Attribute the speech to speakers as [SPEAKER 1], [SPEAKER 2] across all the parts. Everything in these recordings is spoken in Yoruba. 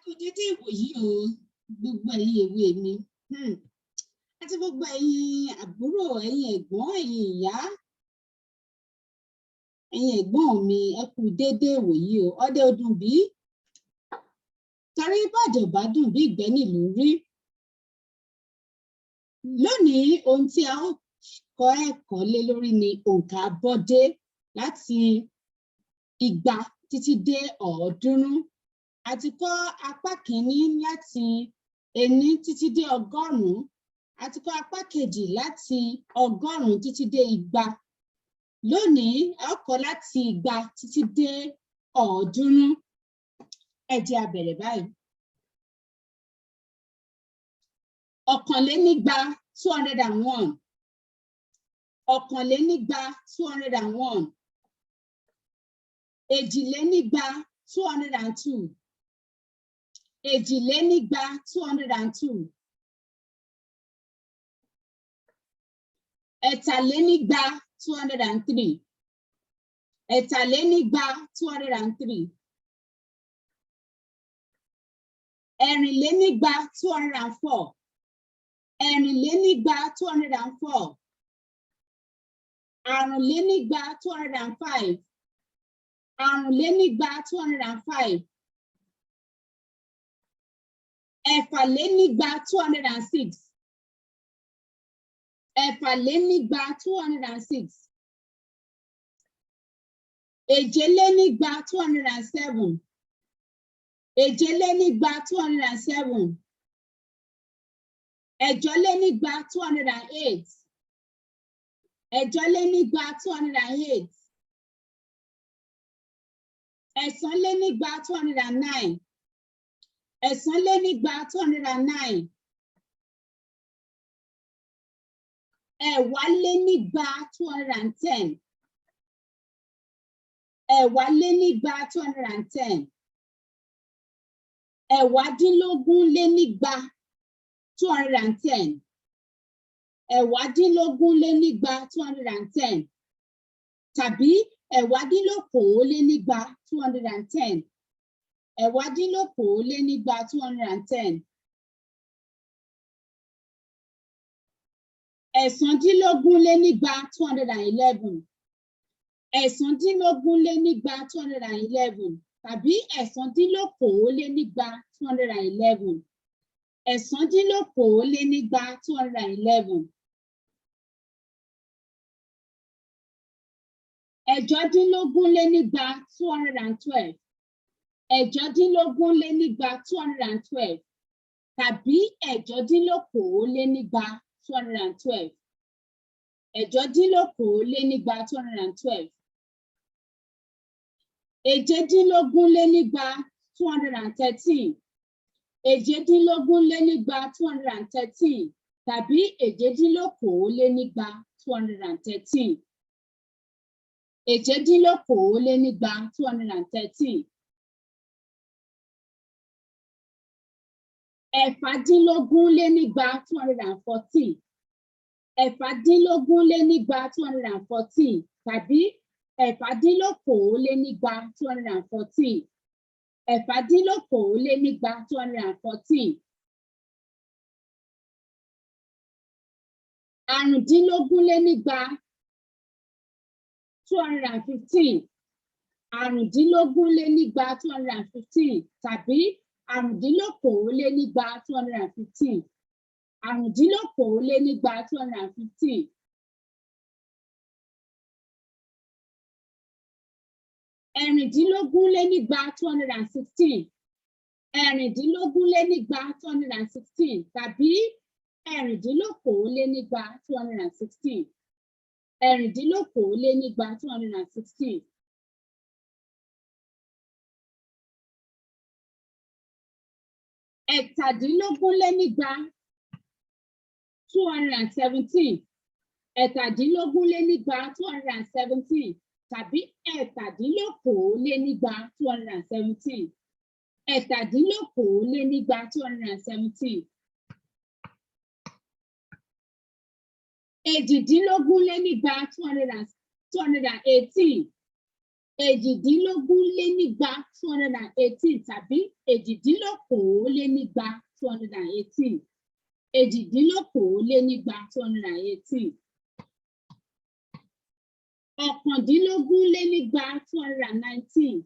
[SPEAKER 1] Kú dédé ìwòyí o, gbogbo ẹ̀yin èwe mi, àti gbogbo ẹ̀yin àbúrò, ẹ̀yin ẹ̀gbọ́n, ẹ̀yin ìyá, ẹ̀yin ẹ̀gbọ́n mi, ẹ kú dédé ìwòyí o. Ọdẹ ọdún bí torí bàjẹ́ bá dùn bí ìgbẹ́ nílùú rí. Lónìí, ohun tí a ó kọ́ ẹ̀kọ́ lé lórí ni òǹkà abọ́dé láti 200 títí dé 300. A ti kọ́ apá kìíní láti 1 títí dé 100. A ti kọ́ apá kejì láti 100 títí dé 200. Lónìí, a ó kọ́ láti 200 títí dé 300. Ẹ jẹ́ a bẹ̀rẹ̀ báyìí. 201, 201. 201, 201. 202, 202. 202, 202. 203, 203. 203, 203. 204, 204. 204, 204. 205, 205. 205, 205. 206, 206. 206, 206. 207, 207. 207, 207. 208, 208. 208, 208. 209, 209. 209, 209. 210, 210. 210, 210. 220, 210. 220, 210 tàbí 220, 210. 220, 210. 219, 211. 219, 211 tàbí 220, 211. 220, 211. 220, 212. 220, 212 tàbí 220, 212. 220, 212. 218, 213. 218, 213 tàbí 220, 213. 220, 213. 220, 214. 220, 214 tàbí 220, 214. 220, 214. 215, 215. 215, 215 tàbí 220, 215. 220, 215. 216, 216. 216, 216 tàbí 220, 216. 220, 216. 217, 217. 217, 217 tàbí 217, 217. 217, 217. 218, 218. Èjìdínlógún lénígba, 218, tàbí èjìdínlókòólénígba, 218. Èjìdínlókòólénígba, 218. Ọ̀kàndínlógún lénígba, 219.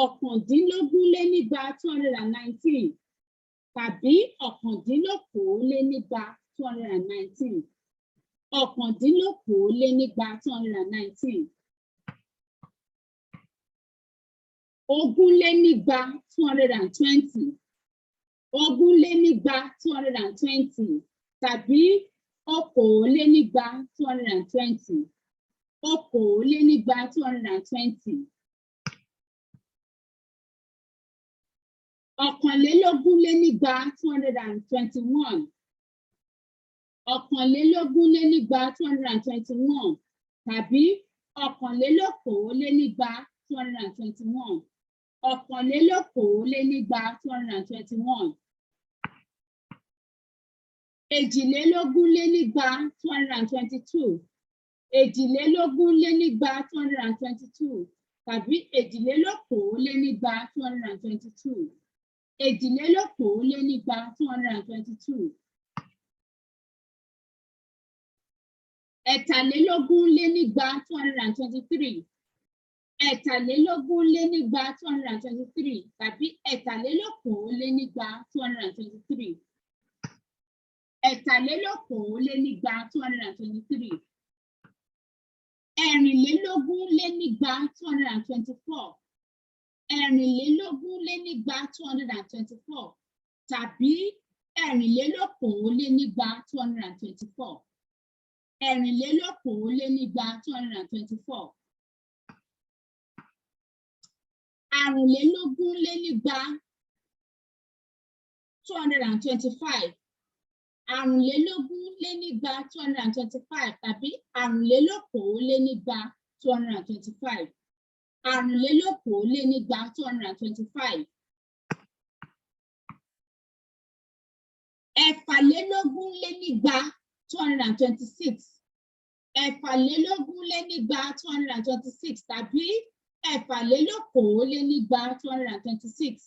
[SPEAKER 1] Ọ̀kàndínlógún lénígba, 219, tàbí ọ̀kàndínlókòólénígba, 219. Ọ̀kàndínlókòólénígba, 219. Ogúnlénígba, 220. Ogúnlénígba, 220, tàbí okòólénígba, 220. Okòólénígba, 220. Ọ̀kànlélógúnlénígba, 221. Ọ̀kànlélógúnlénígba, 221, tàbí ọ̀kànlélókòólénígba, 221. Ọ̀kànlélókòólénígba, 221. Èjìlélógúnlénígba, 222. Èjìlélógúnlénígba, 222, tàbí èjìlélókòólénígba, 222. Èjìlélókòólénígba, 222. Ẹ̀tàlélógúnlénígba, 223. Ẹ̀tàlélógúnlénígba, 223, tàbí ẹ̀tàlélókòólénígba, 223. Ẹ̀tàlélókòólénígba, 223. Ẹ̀rìnlélógúnlénígba, 224. Ẹ̀rìnlélógúnlénígba, 224, tàbí ẹ̀rìnlélókòólénígba, 224. Ẹ̀rìnlélókòólénígba, 224. Àrùnlélógúnlénígba, 225. Àrùnlélógúnlénígba, 225, tàbí àrùnlélókòólénígba, 225. Àrùnlélókòólénígba, 225. Ẹ̀fàlélógúnlénígba, 226. Ẹ̀fàlélógúnlénígba, 226, tàbí ẹ̀fàlélókòólénígba, 226.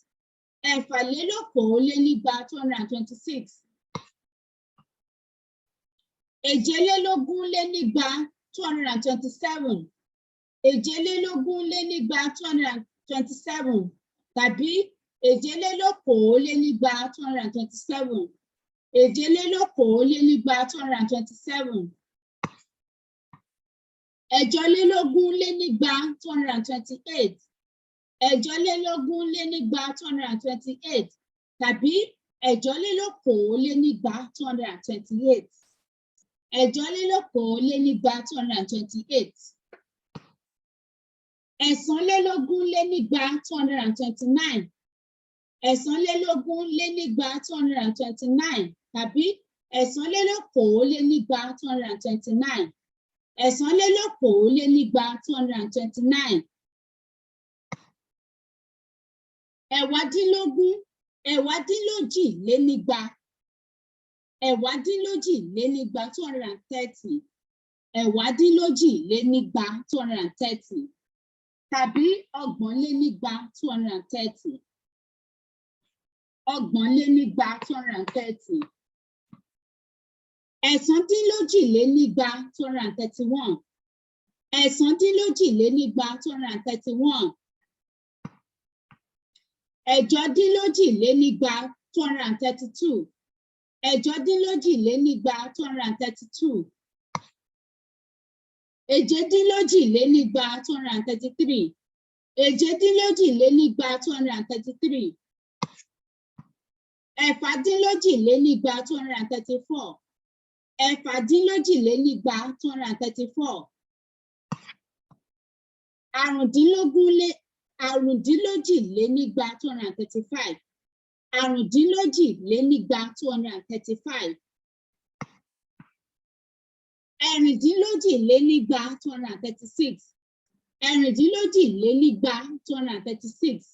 [SPEAKER 1] Ẹ̀fàlélókòólénígba, 226. Èjelélógúnlénígba, 227. Èjelélógúnlénígba, 227, tàbí èjelélókòólénígba, 227. Èjelélókòólénígba, 227. Ẹ̀jọlélógúnlénígba, 228. Ẹ̀jọlélógúnlénígba, 228, tàbí ẹ̀jọlélókòólénígba, 228. Ẹ̀jọlélókòólénígba, 228. Ẹ̀sánlélógúnlénígba, 229. Ẹ̀sánlélógúnlénígba, 229, tàbí ẹ̀sánlélókòólénígba, 229. Ẹ̀sánlélókòólénígba, 229. Ẹ̀wádínlógún, ẹ̀wádínlójìlénígba. Ẹ̀wádínlójìlénígba, 230. Ẹ̀wádínlójìlénígba, 230, tàbí ọgbọ̀nlénígba, 230. Ọgbọ̀nlénígba, 230. Ẹ̀sándínlójìlénígba, 231. Ẹ̀sándínlójìlénígba, 231. Ẹ̀jọdínlójìlénígba, 232. Ẹ̀jọdínlójìlénígba, 232. Èjedínlójìlénígba, 233. Èjedínlójìlénígba, 233. Ẹ̀fàdínlójìlénígba, 234. Ẹ̀fàdínlójìlénígba, 234. Àrùndínlógúnlé, àrùndínlójìlénígba, 235. Àrùndínlójìlénígba, 235. Ẹ̀rìndínlójìlénígba, 236. Ẹ̀rìndínlójìlénígba, 236.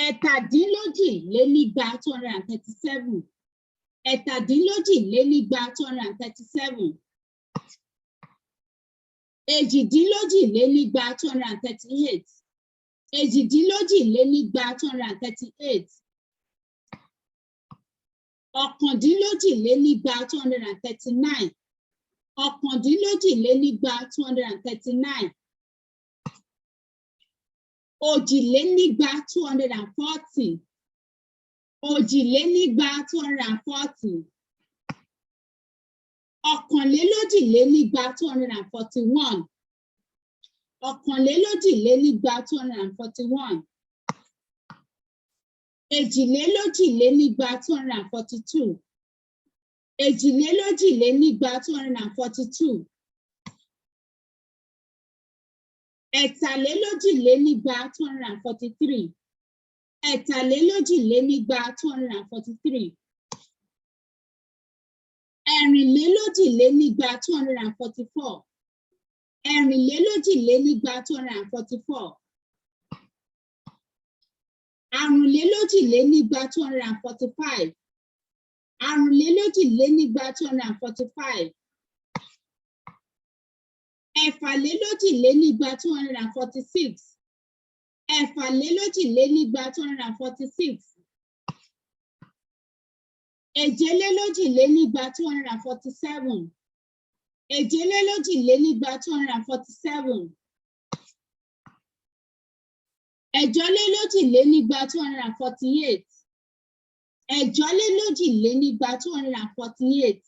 [SPEAKER 1] Ẹ̀tàdínlójìlénígba, 237. Ẹ̀tàdínlójìlénígba, 237. Èjìdínlójìlénígba, 238. Èjìdínlójìlénígba, 238. Ọ̀kàndínlójìlénígba, 239. Ọ̀kàndínlójìlénígba, 239. Òjìlénígba, 240. Òjìlénígba, 240. Ọ̀kànlélójìlénígba, 241. Ọ̀kànlélójìlénígba, 241. Èjìlélójìlénígba, 242. Èjìlélójìlénígba, 242. Ẹ̀tàlélójìlénígba, 243. Ẹ̀tàlélójìlénígba, 243. Ẹ̀rìnlélójìlénígba, 244. Ẹ̀rìnlélójìlénígba, 244. Àrúnlélójìlénígba, 245. Àrúnlélójìlénígba, 245. Ẹ̀fàlélójìlénígba, 246. Ẹ̀fàlélójìlénígba, 246. Èjelélójìlénígba, 247. Èjelélójìlénígba, 247. Ẹ̀jọlélójìlénígba, 248. Ẹ̀jọlélójìlénígba, 248.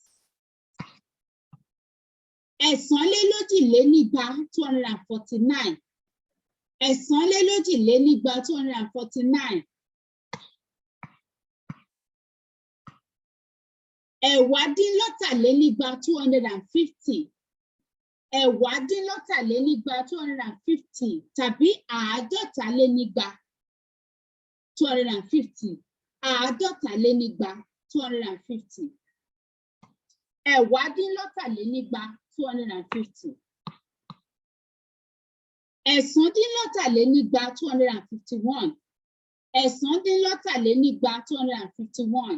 [SPEAKER 1] Ẹ̀sánlélójìlénígba, 249. Ẹ̀sánlélójìlénígba, 249. Ẹ̀wádínlọ́tàlénígba, 250. Ẹ̀wádínlọ́tàlénígba, 250 tàbí àádọ́talénígba, 250. Àádọ́talénígba, 250. Ẹ̀wádínlọ́tàlénígba, 250. Ẹ̀sándínlọ́tàlénígba, 251. Ẹ̀sándínlọ́tàlénígba, 251.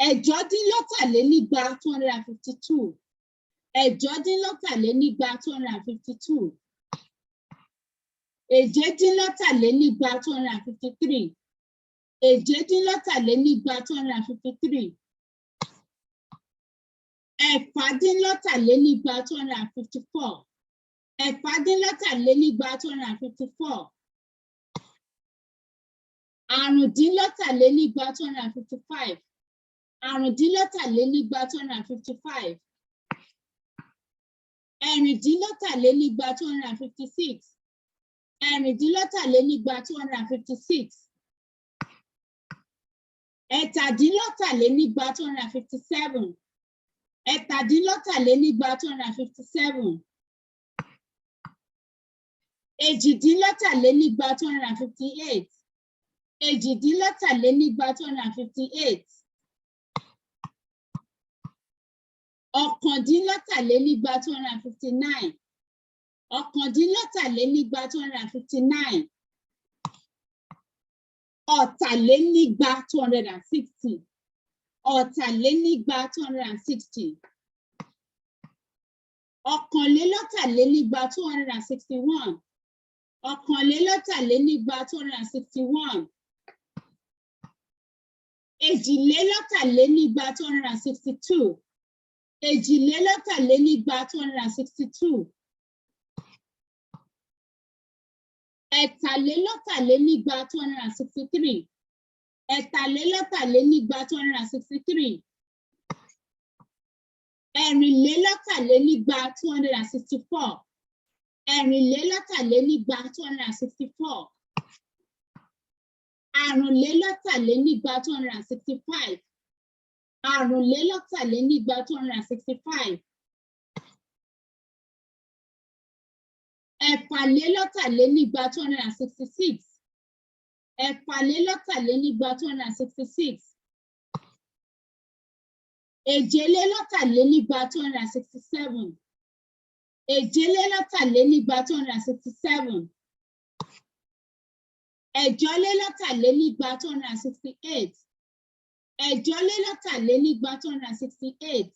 [SPEAKER 1] Ẹ̀jọ́dínlọ́tàlénígba, 252. Ẹ̀jọ́dínlọ́tàlénígba, 252. Èjedínlọ́tàlénígba, 253. Èjedínlọ́tàlénígba, 253. Ẹ̀fàdínlọ́tàlénígba, 254. Ẹ̀fàdínlọ́tàlénígba, 254. Àrúndínlọ́tàlénígba, 255. Àrúndínlọ́tàlénígba, 255. Ẹ̀rìndínlọ́tàlénígba, 256. Ẹ̀rìndínlọ́tàlénígba, 256. Ẹ̀tàdínlọ́tàlénígba, 257. Ẹ̀tàdínlọ́tàlénígba, 257. Èjìdínlọ́tàlénígba, 258. Èjìdínlọ́tàlénígba, 258. Ọ̀kàndínlọ́tàlénígba, 259. Ọ̀kàndínlọ́tàlénígba, 259. Ọ̀tàlénígba, 260. Ọ̀tàlénígba, 260. Ọ̀kànlélọ́tàlénígba, 261. Ọ̀kànlélọ́tàlénígba, 261. Èjìlélọ́tàlénígba, 262. Èjìlélọ́tàlénígba, 262. Ẹ̀tàlélọ́tàlénígba, 263. Ẹ̀tàlélọ́tàlénígba, 263. Ẹ̀rìnlélọ́tàlénígba, 264. Ẹ̀rìnlélọ́tàlénígba, 264. Àrúnlélọ́tàlénígba, 265. Àrúnlélọ́tàlénígba, 265. Ẹ̀fàlélọ́tàlénígba, 266. Ẹ̀fàlélọ́tàlénígba, 266. Èjelélọ́tàlénígba, 267. Èjelélọ́tàlénígba, 267. Ẹ̀jọ́lélọ́tàlénígba, 268. Ẹ̀jọ́lélọ́tàlénígba, 268.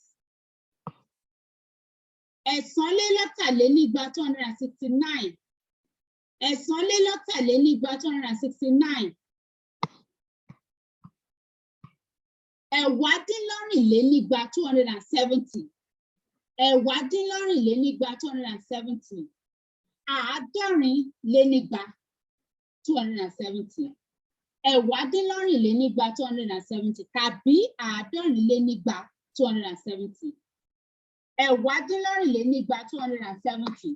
[SPEAKER 1] Ẹ̀sánlélọ́tàlénígba, 269. Ẹ̀sánlélọ́tàlénígba, 269. Ẹ̀wádínlọ́rìnlénígba, 270. Ẹ̀wádínlọ́rìnlénígba, 270. Àádọ́rinlénígba, 270. Ẹ̀wádínlọ́rìnlénígba, 270 tàbí àádọ́rinlénígba, 270. Ẹ̀wádínlọ́rìnlénígba, 270.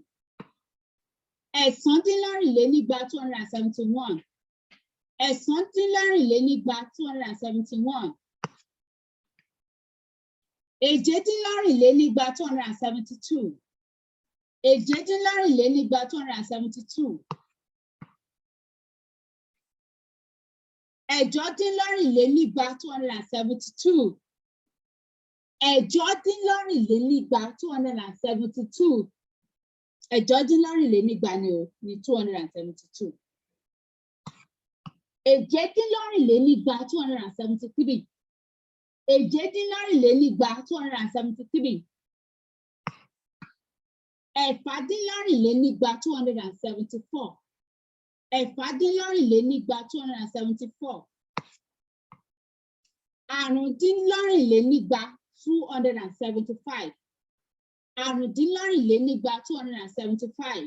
[SPEAKER 1] Ẹ̀sándínlọ́rìnlénígba, 271. Ẹ̀sándínlọ́rìnlénígba, 271. Èjedínlọ́rìnlénígba, 272. Èjedínlọ́rìnlénígba, 272. Ẹ̀jọdínlọ́rìnlénígba, 272. Ẹ̀jọdínlọ́rìnlénígba, 272. Ẹ̀jọdínlọ́rìnlénígba ni o ní 272. Èjedínlọ́rìnlénígba, 273. Èjedínlọ́rìnlénígba, 273. Ẹ̀fàdínlọ́rìnlénígba, 274. Ẹ̀fàdínlọ́rìnlénígba, 274. Àrúndínlọ́rìnlénígba, 275. Àrúndínlọ́rìnlénígba, 275.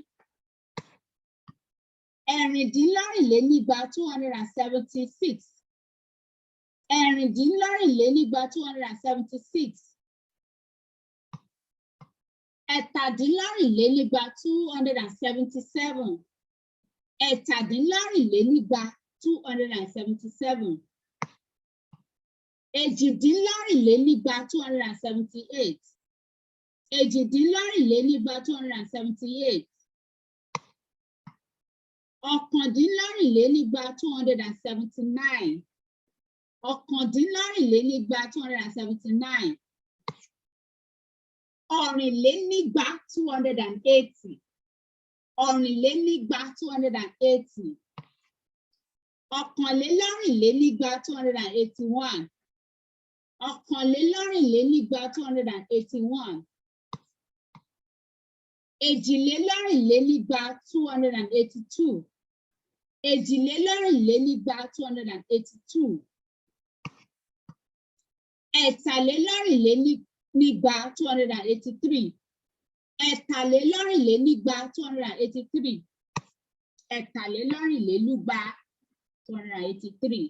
[SPEAKER 1] Ẹ̀rìndínlọ́rìnlénígba, 276. Ẹ̀rìndínlọ́rìnlénígba, 276. Ẹ̀tàdínlọ́rìnlénígba, 277. Ẹ̀tàdínlọ́rìnlénígba, 277. Èjìdínlọ́rìnlénígba, 278. Èjìdínlọ́rìnlénígba, 278. Ọ̀kàndínlọ́rìnlénígba, 279. Ọ̀kàndínlọ́rìnlénígba, 279. Ọ̀rìnlénígba, 280. Ọ̀rìnlénígba, 280. Ọ̀kànlélọ́rìnlénígba, 281. Ọ̀kànlélọ́rìnlénígba, 281. Èjìlélọ́rìnlénígba, 282. Èjìlélọ́rìnlénígba, 282. Ẹ̀tàlélọ́rìnlénígba, 283. Ẹ̀tàlélọ́rìnlénígba, 283. Ẹ̀tàlélọ́rìnlélúgba, 283.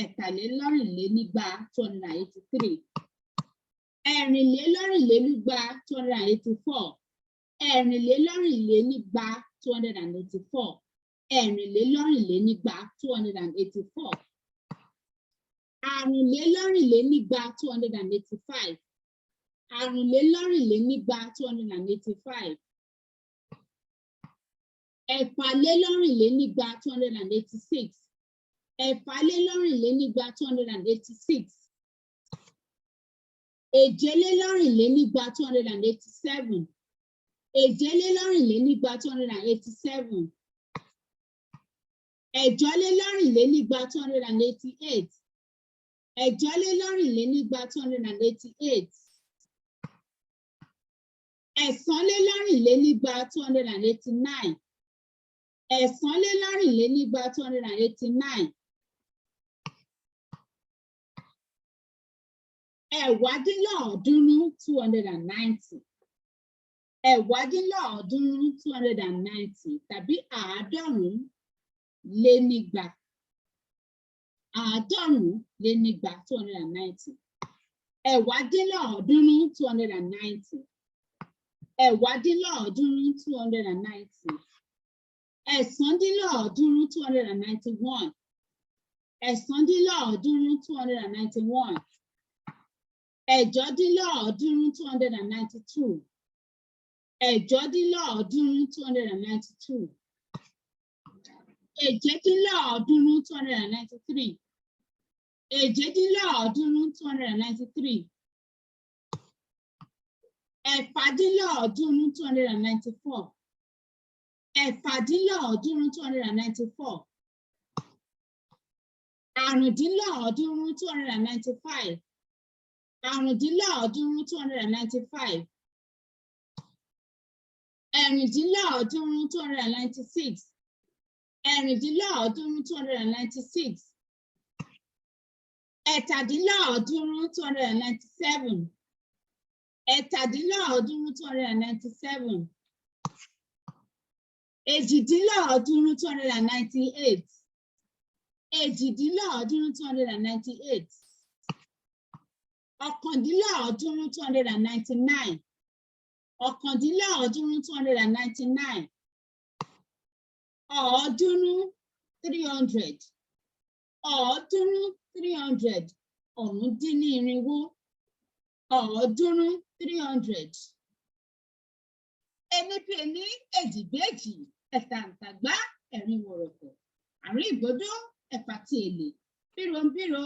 [SPEAKER 1] Ẹ̀tàlélọ́rìnlénígba, 283. Ẹ̀rìnlélọ́rìnlélúgba, 284. Ẹ̀rìnlélọ́rìnlénígba, 284. Ẹ̀rìnlélọ́rìnlénígba, 284. Àrúnlélọ́rìnlénígba, 285. Àrúnlélọ́rìnlénígba, 285. Ẹ̀fàlélọ́rìnlénígba, 286. Ẹ̀fàlélọ́rìnlénígba, 286. Èjelélọ́rìnlénígba, 287. Èjelélọ́rìnlénígba, 287. Ẹ̀jọlélọ́rìnlénígba, 288. Ẹ̀jọlélọ́rìnlénígba, 288. Ẹ̀sánlélọ́rìnlénígba, 289. Ẹ̀sánlélọ́rìnlénígba, 289. Ẹ̀wádínlọ́ọ̀ọ́dúnrún, 290. Ẹ̀wádínlọ́ọ̀ọ́dúnrún, 290 tàbí àádọ́rùn-ún lénígba. Àádọ́rùn-ún lénígba, 290. Ẹ̀wádínlọ́ọ̀ọ́dúnrún, 290. Ẹ̀wádínlọ́ọ̀ọ́dúnrún, 290. Ẹ̀sándínlọ́ọ̀ọ́dúnrún, 291. Ẹ̀sándínlọ́ọ̀ọ́dúnrún, 291. Ẹ̀jọdínlọ́ọ̀ọ́dúnrún, 292. Ẹ̀jọdínlọ́ọ̀ọ́dúnrún, 292. Èjedínlọ́ọ̀ọ́dúnrún, 293. Èjedínlọ́ọ̀ọ́dúnrún, 293. Ẹ̀fàdínlọ́ọ̀ọ́dúnrún, 294. Ẹ̀fàdínlọ́ọ̀ọ́dúnrún, 294. Àrúndínlọ́ọ̀ọ́dúnrún, 295. Àrúndínlọ́ọ̀ọ́dúnrún, 295. 496, 296, 496, 307, 297, 307, 297, 328, 298, 328, 329, 299, 329, 300, 300, 300, 300, 300, 300. Ení bí ení, èjì bí èjì, ẹ̀ta ǹtàgbá, ẹ̀rin wọ̀rọ̀kọ̀, àrún ìgbódó, ẹ̀fà tí èlé, bíro ń bíro,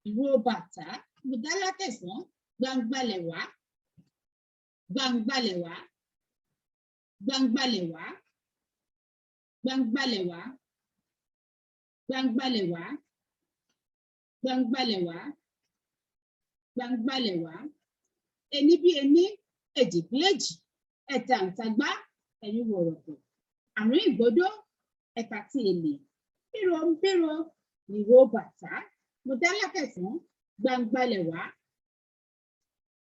[SPEAKER 1] ìró bàtà, mùdálátẹ̀sán, gbangbalẹ̀wá, gbangbalẹ̀wá, gbangbalẹ̀wá, gbangbalẹ̀wá, gbangbalẹ̀wá, gbangbalẹ̀wá, gbangbalẹ̀wá. Ení bí ení, èjì bí èjì, ẹ̀ta ǹtàgbá, ẹ̀rin wọ̀rọ̀kọ̀, àrún ìgbódó, ẹ̀fà tí èlé, bíro ń bíro, ìró bàtà, mùdálátẹ̀sán, gbangbalẹ̀wá,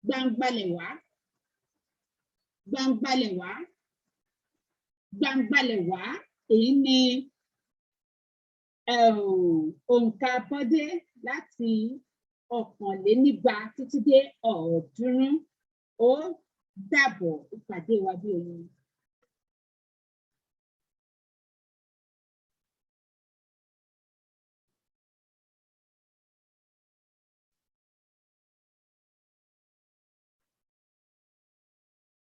[SPEAKER 1] gbangbalẹ̀wá, gbangbalẹ̀wá, gbangbalẹ̀wá. Èyí ni òǹkà bọ́dé láti 201 títí dé 300. Ó dàbọ̀, ìpàdé wa bí oyin.